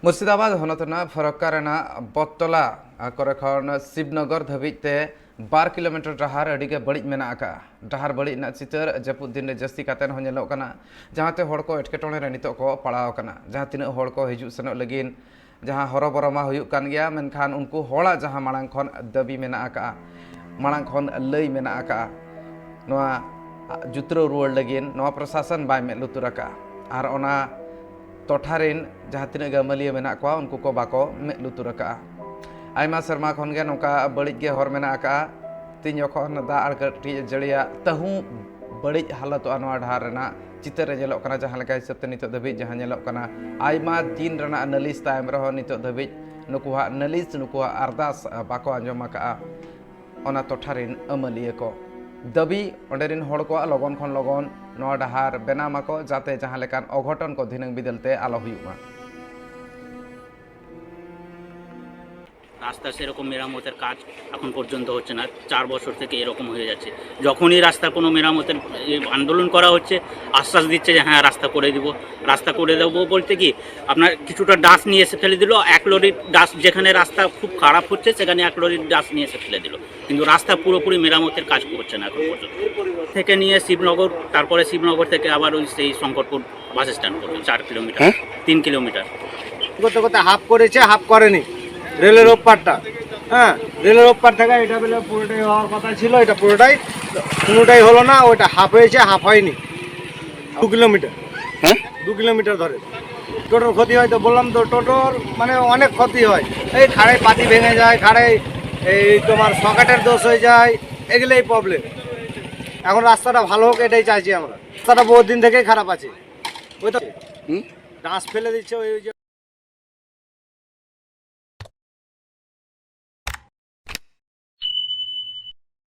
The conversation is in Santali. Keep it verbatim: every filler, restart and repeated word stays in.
ᱢᱩᱨᱥᱤᱫᱟᱵᱟᱫᱽ ᱦᱚᱱᱚᱛ ᱨᱮᱱᱟᱜ ᱯᱷᱟᱨᱟᱠᱠᱟ ᱨᱮᱱᱟᱜ ᱵᱚᱛᱛᱚᱞᱟ ᱠᱚᱨᱮ ᱠᱷᱚᱱ ᱥᱤᱵᱱᱚᱜᱚᱨ ᱫᱷᱟᱹᱵᱤᱡ ᱛᱮ ᱵᱟᱨ ᱠᱤᱞᱳᱢᱤᱴᱟᱨ ᱰᱟᱦᱟᱨ ᱟᱹᱰᱤ ᱜᱮ ᱵᱟᱹᱲᱤᱡ ᱢᱮᱱᱟᱜ ᱟᱠᱟᱫᱼᱟ᱾ ᱰᱟᱦᱟᱨ ᱵᱟᱹᱲᱤᱡ ᱨᱮᱱᱟᱜ ᱪᱤᱛᱟᱹᱨ ᱡᱟᱹᱯᱩᱫ ᱫᱤᱱ ᱨᱮ ᱡᱟᱹᱥᱛᱤ ᱠᱟᱛᱮ ᱦᱚᱸ ᱧᱮᱞᱚᱜ ᱠᱟᱱᱟ, ᱡᱟᱦᱟᱸᱛᱮ ᱦᱚᱲ ᱠᱚ ᱮᱴᱠᱮᱴᱚᱬᱮ ᱨᱮ ᱱᱤᱛᱚᱜ ᱠᱚ ᱯᱟᱲᱟᱣ ᱟᱠᱟᱱᱟ᱾ ᱡᱟᱦᱟᱸ ᱛᱤᱱᱟᱹᱜ ᱦᱚᱲ ᱠᱚ ᱦᱤᱡᱩᱜ ᱥᱮᱱᱚᱜ ᱞᱟᱹᱜᱤᱫ ᱡᱟᱦᱟᱸ ᱦᱚᱨᱚᱵᱚᱨᱚ ᱢᱟ ᱦᱩᱭᱩᱜ ᱠᱟᱱ ᱜᱮᱭᱟ, ᱢᱮᱱᱠᱷᱟᱱ ᱩᱱᱠᱩ ᱦᱚᱲᱟᱜ ᱡᱟᱦᱟᱸ ᱢᱟᱲᱟᱝ ᱠᱷᱚᱱ ᱫᱟᱹᱵᱤ ᱢᱮᱱᱟᱜ ᱟᱠᱟᱫᱼᱟ, ᱢᱟᱲᱟᱝ ᱠᱷᱚᱱ ᱞᱟᱹᱭ ᱢᱮᱱᱟᱜ ᱟᱠᱟᱫᱼᱟ, ᱱᱚᱣᱟ ᱡᱩᱛᱨᱟᱹᱣ ᱨᱩᱣᱟᱹᱲ ᱞᱟᱹᱜᱤᱫ ᱱᱚᱣᱟ ᱯᱨᱚᱥᱟᱥᱚᱱ ᱵᱟᱭ ᱢᱮᱫ ᱞᱩᱛᱩᱨ ᱟᱠᱟᱫᱼᱟ᱾ ᱟᱨ ᱚᱱᱟ ᱴᱚᱴᱷᱟ ᱨᱮᱱ ᱡᱟᱦᱟᱸ ᱛᱤᱱᱟᱹᱜ ᱜᱮ ᱟᱹᱢᱟᱹᱞᱤᱭᱟᱹ ᱢᱮᱱᱟᱜ ᱠᱚᱣᱟ, ᱩᱱᱠᱩ ᱠᱚ ᱵᱟᱠᱚ ᱢᱮᱫ ᱞᱩᱛᱩᱨ ᱟᱠᱟᱫᱼᱟ᱾ ᱟᱭᱢᱟ ᱥᱮᱨᱢᱟ ᱠᱷᱚᱱ ᱜᱮ ᱱᱚᱝᱠᱟ ᱵᱟᱹᱲᱤᱡ ᱜᱮ ᱦᱚᱨ ᱢᱮᱱᱟᱜ ᱟᱠᱟᱫᱼᱟ᱾ ᱛᱤᱧ ᱡᱚᱠᱷᱚᱱ ᱫᱟᱜ ᱟᱨ ᱠᱟᱹᱴᱤᱡ ᱮ ᱡᱟᱹᱲᱤᱭᱟ, ᱛᱟᱹᱦᱩ ᱵᱟᱹᱲᱤᱡ ᱦᱟᱞᱚᱛᱚᱜᱼᱟ ᱱᱚᱣᱟ ᱰᱟᱦᱟᱨ ᱨᱮᱱᱟᱜ ᱪᱤᱛᱟᱹᱨ ᱨᱮ ᱧᱮᱞᱚᱜ ᱠᱟᱱᱟ᱾ ᱡᱟᱦᱟᱸ ᱞᱮᱠᱟ ᱦᱤᱥᱟᱹᱵ ᱛᱮ ᱱᱤᱛᱚᱜ ᱫᱷᱟᱹᱵᱤᱡ ᱡᱟᱦᱟᱸ ᱧᱮᱞᱚᱜ ᱠᱟᱱᱟ, ᱟᱭᱢᱟ ᱫᱤᱱ ᱨᱮᱱᱟᱜ ᱱᱟᱹᱞᱤᱥ ᱛᱟᱭᱚᱢ ᱨᱮᱦᱚᱸ ᱱᱤᱛᱚᱜ ᱫᱷᱟᱹᱵᱤᱡ ᱱᱩᱠᱩᱣᱟᱜ ᱱᱟᱹᱞᱤᱥ, ᱱᱩᱠᱩᱣᱟᱜ ᱟᱨᱫᱟᱥ ᱵᱟᱠᱚ ᱟᱸᱡᱚᱢ ᱟᱠᱟᱫᱼᱟ᱾ ᱚᱱᱟ ᱴᱚᱴᱷᱟ ᱨᱮᱱ ᱟᱹᱢᱟᱹᱞᱤᱭᱟᱹ ᱠᱚ ᱫᱟᱹᱵᱤ, ᱚᱸᱰᱮ ᱨᱮᱱ ᱦᱚᱲ ᱠᱚᱣᱟᱜ ᱞᱚᱜᱚᱱ ᱠᱷᱚᱱ ᱞᱚᱜᱚᱱ ᱱᱚᱣᱟ ᱰᱟᱦᱟᱨ ᱵᱮᱱᱟᱣ ᱢᱟᱠᱚ, ᱡᱟᱛᱮ ᱡᱟᱦᱟᱸ ᱞᱮᱠᱟᱱ ᱚᱜᱷᱚᱴᱚᱱ ᱠᱚ ᱫᱷᱤᱱᱟᱹᱝ ᱵᱤᱫᱟᱹᱞ ᱛᱮ ᱟᱞᱚ ᱦᱩᱭᱩᱜ ᱢᱟ᱾ রাস্তা সেরকম মেরামতের কাজ এখন পর্যন্ত হচ্ছে না। চার বছর থেকে এরকম হয়ে যাচ্ছে। যখনই রাস্তা কোনো মেরামতের এ, আন্দোলন করা হচ্ছে, আশ্বাস দিচ্ছে যে হ্যাঁ, রাস্তা করে দিব। রাস্তা করে দেবো বলতে কি, আপনার কিছুটা ডাস্ট নিয়ে এসে ফেলে দিল, এক লরির ডাস্ট, যেখানে রাস্তা খুব খারাপ হচ্ছে সেখানে এক লরির ডাস্ট নিয়ে এসে ফেলে দিল, কিন্তু রাস্তা পুরোপুরি মেরামতের কাজ করছে না এখন পর্যন্ত। থেকে নিয়ে শিবনগর, তারপরে শিবনগর থেকে আবার ওই সেই শঙ্করপুর বাস স্ট্যান্ড পর্যন্ত চার কিলোমিটার। হ্যাঁ? তিন কিলোমিটার। করতে করতে হাফ করেছে, হাফ করেনি রেলের ওপারটা। হ্যাঁ, রেলের ওপার থেকে এটা বেলে পুরোটাই হওয়ার কথা ছিল, এটা পুরোটাই কোনোটাই হলো না। ওইটা হাফ হয়েছে, হাফ হয়নি। দু কিলোমিটার, হ্যাঁ? দু কিলোমিটার ধরে টোটোর ক্ষতি হয়। তো বললাম তো, টোটোর মানে অনেক ক্ষতি হয়। এই খাড়াই পাতি ভেঙে যায়, খাড়াই এই তোমার সকেটের দোষ হয়ে যায়, এগুলোই প্রবলেম। এখন রাস্তাটা ভালো হোক, এটাই চাইছি আমরা। রাস্তাটা বহুত দিন থেকেই খারাপ আছে। ওই তো হুম? ডাস্ট ফেলে দিচ্ছে ওই ওই যে